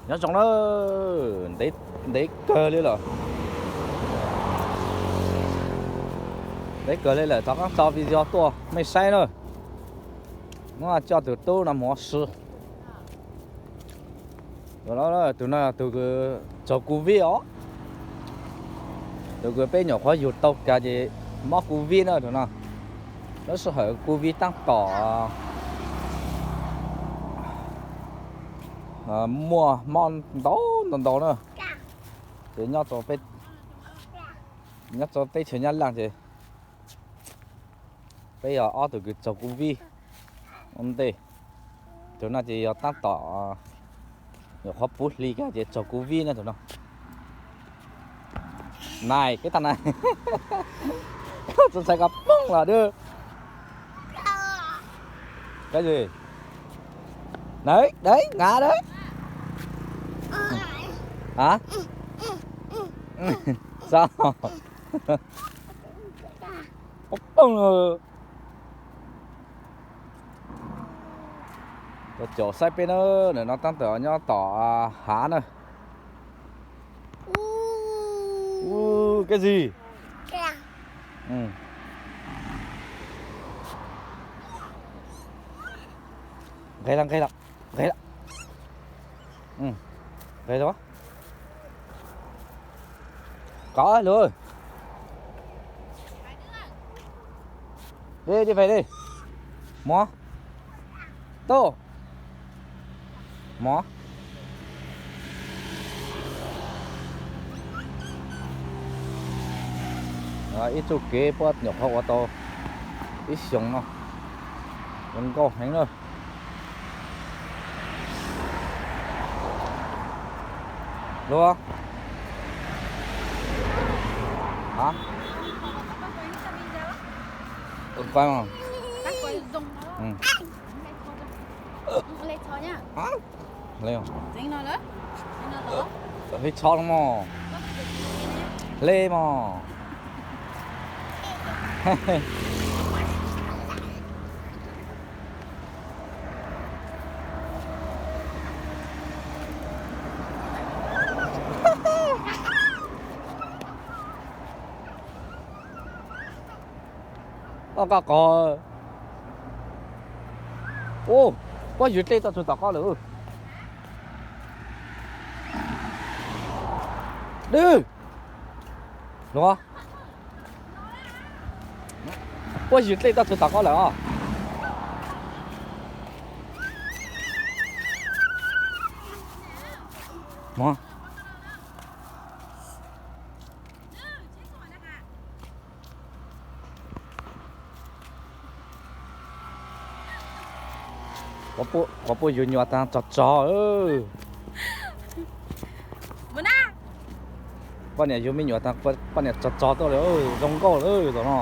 Nyob zoo na, ntev kawg li lawm. Ntev kawg li lawm, thov qab tso video tuaj mej saib na. Muab coj tus tub no mus ua si. Tus no tus kws tsaug covid os. Tus kws peb nyuam qhuav yug tau kag ces mob covid na tus no. Lub sij hawm covid tab tom muaj mob ntau ntau ntau na. Ces nyob rau teb chaws Nyab Laj ces peb yog ob tug kws tsaug covid ua ntej. Tus no ces yog tab tom nyuam qhuav puv hli kag ces tsaug covid na tus no. Nais, keb tag nais. Txaus ntshai koj poob los dub. Cái gì? Đấy, đấy, ngã đấy. Hả? Sao? Poob lawm. Cov caum saib peb na, ntawm no tab tom nyob tom hav na. Cái gì? Nqes los, nqes los, nqes los. Nqes los. Có luôn. Đi, đi về đi. Mó. Tô. Mó. Ib txoj kev puab nyuam qhuav ua tau ib xyoos no, zoo nkauj heev na. Lub hả? Quay mà. Hle txho mog. Hle mog. Koj, koj qhov. Ua, puab yws dlej tau txug tom koj lawm. Dwb. Puab yws dlej tau txug tom koj lawm os. Qhov puab yug nyuam taag tsog tsog. Poj niam yug me nyuam taag, poj niam tsog tsog tuaj lawm, zoo nkauj lawm tom no.